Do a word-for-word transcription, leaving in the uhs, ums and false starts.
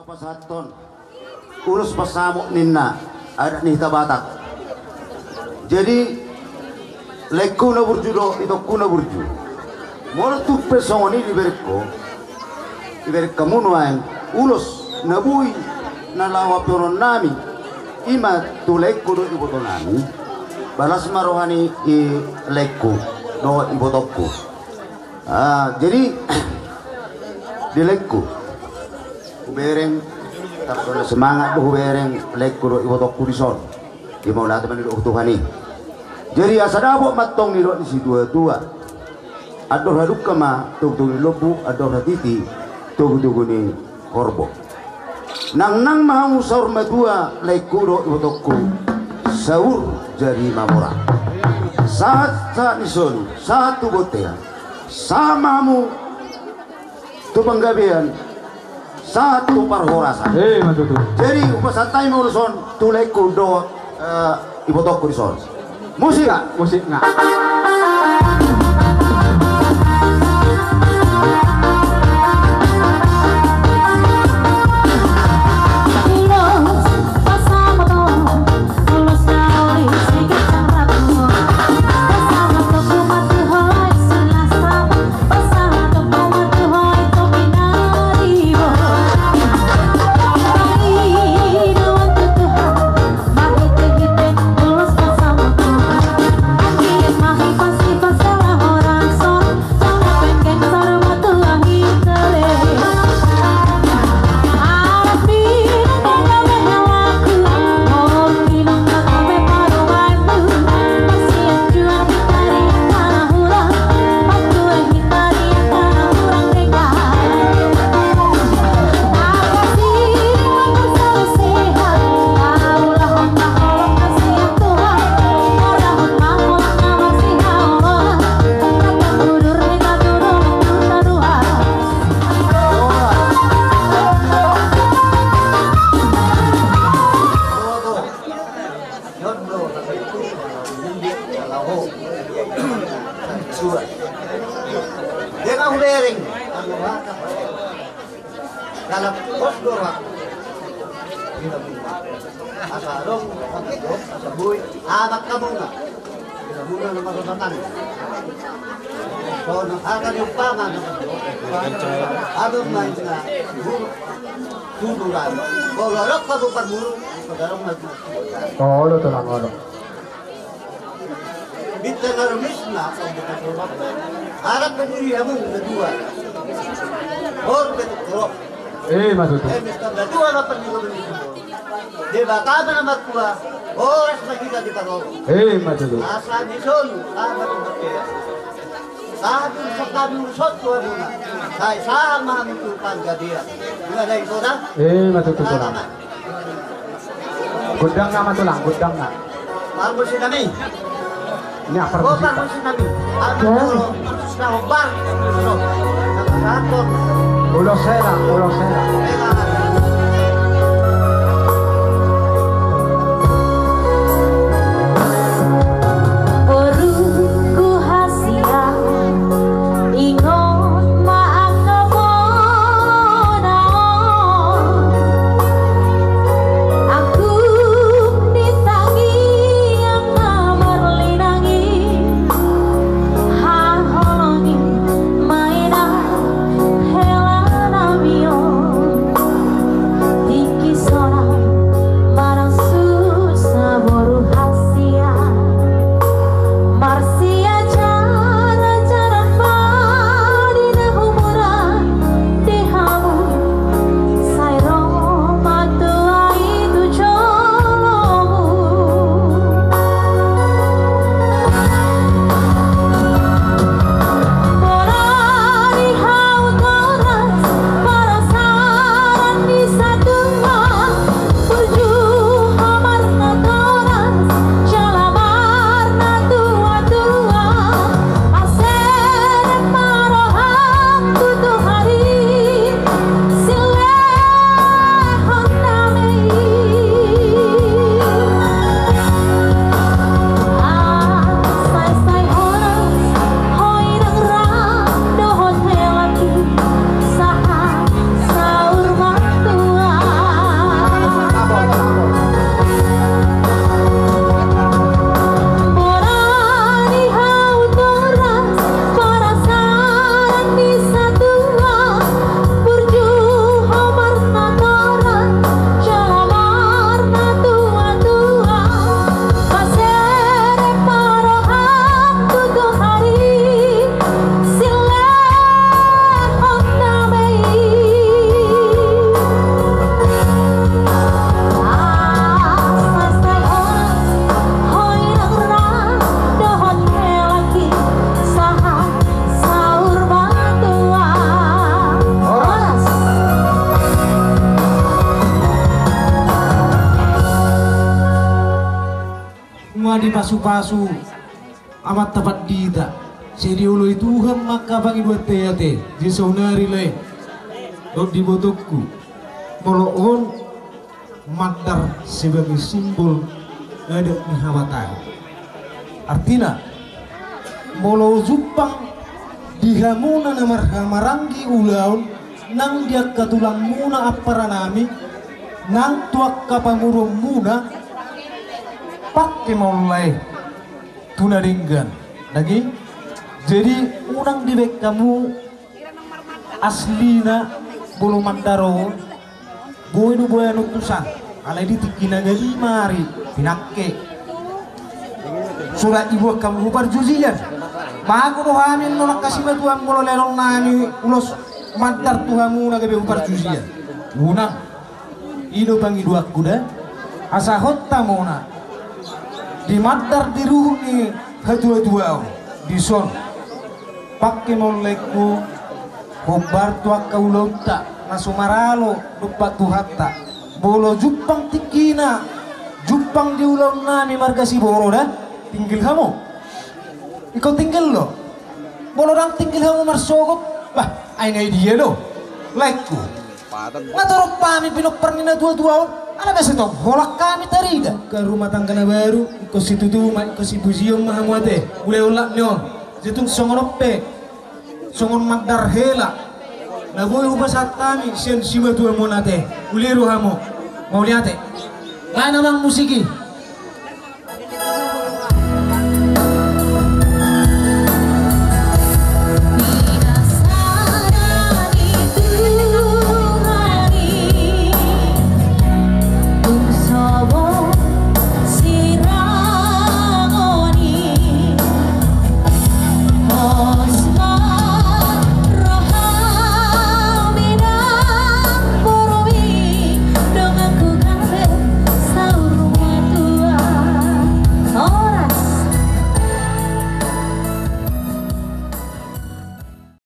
Pasahathon ulos pansamot ninna adat ni hita Batak. Jadi, laengku na burju dohot itongku na burju. Molo tung pe songon i dibereng ho, dibereng hamu nuaeng ulos na boi na laho ampuhonon nami, i ma tu laengku dohot iboto nami. Ba las ma roha ni laengku dohot ibotongku. Ah, jadi, di laengku, hubereng, tarpona semangat do hubereng laengku dohot ibotongku dison. Di mauliate ma nidok Tuhan i. Jadi, asa dapot ma antong nidok ni situa-tua. Andor hadungka ma togu-togu ni lombu, andor hatiti togu-togu ni horbo. Nangnang ma hamu saur matua laengku dohot ibotongku, saur jadi mamora. Sahat, sahat ni solu, sahat tu bontean, sahat ma hamu tu panggabean, sahat tu parhorasan. Eh, ma tutu. Jadi, hupasahat hami ma ulos on tu laengku dohot, eh, ibotongku dison. Musik. Musik nga. Dia nggak hubereng. Dalam kos dorak. Asa adong, asa boi, anak kamu nggak? Ina muna na marroha tangan. Songon hata ni umpama na marroha. Adong ma ina guru tuduran. Olo, olo, kamu parguru. Olo, tulang, olo. Bintang arumisna. Arap ke diri hamu na dua. Olo, betul. Eh, ma tutu. Eh, Mister Datua, ma parguru. Debata ma na martua, horas ma hita diparorot. Eh, ma tutu. Asa dison, asa diparorot. Sahat tu sangkami ulos on tu hamuna. Sai sahat ma hamu tu panggabean. Ima dai, tulang. Eh, ma tutu, tulang. Gondang nama, tulang, gondang nama. Parmusik nami. Ini apa? Oh, parmusik nami. Ulos hela, ulos hela. Boru ku hasian, ingot ma angka bona on. Angkup ni tangiang na marlinang i, haholongi ma inna hela nami on. Dipasu-pasu amanta pandita, sai dioloi Tuhan ma angka pangidoanta i ate di saonari lae. Dohot di ibotongku, molo on mandar sebagai simbol adat ni habataon. Artina, molo jumpang di hamuna na marhahamaranggi ulaon nang di angka tulangmuna amparanami, nang tu angka pamoruonmuna, pangke ma on lae tu na denggan. Daging. Jadi unang dibaen hamu aslina molo mandar on boi do boanon tusan, alai di tingki na gali ma ari pinangke. Surat dibuat hamu parjujian. Mago do hami annon angka simatuam molo lehonon nami ulos mandar tu hamu na gabe parjujian. Unang. I do pangidoanku da. Asa hot hamuna di mandar di ruhut ni hatuatuaon dison. Pangke ma on laengku, hombar tu angka ulaonta na so maralo dompak Tuhanta. Molo jumpang tingkina, jumpang di ulaonnami marga Siboro da, tinggil hamu. Ingkon tinggil do. Molo ndang tinggil hamu marsogot, bah, ai na i dia do laengku? Nga torop hami pinompar ni natuatua on, ala biasa tong holan hami tarida. Angka rumah tangga na baru, ingkon situtu ma, ingkon sipujion ma hamu ate. Ule holan ni on. Jadi tung songon on pe, songon mandar hela na boi hupasahat hami sian simatuam on ate. Ule do hamu. Mauliate. Lain amang musik i.